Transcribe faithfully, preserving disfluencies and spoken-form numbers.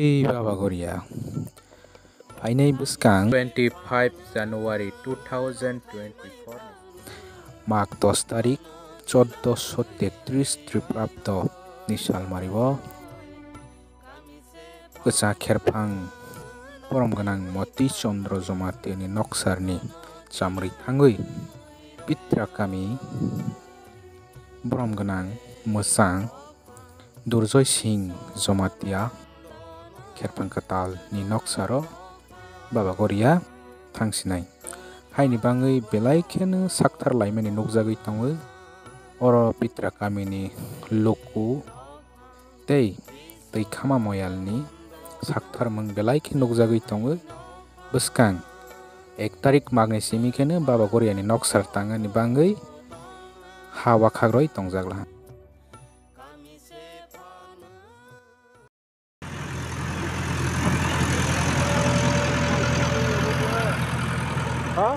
Ei Baba Goria. Phainai bwskang twenty-five January two thousand twenty-four ni Mag dos tarik, choddoso tetris Triprabdo ni salmario kwchak kherphang borom gwnang Moti Chandra Jamatia ni noksarni chamri thangwi Pitra kami borom gwnang mwchang Durjoy Singh Jamatia kherphang kwtal ni noksaro Baba Goria thangsinai. Haini bangwi belai kheno sakthar laimani nukjagwi tongo. Oro Pitra kamini luku tei twi khama moyalni saktharmung belai khe nukjagwi tongo. Bwskang ek tarik Magni simi kheno Baba Goriani noksar tangani bangwi ha wakhakroi tongjakla. Ha?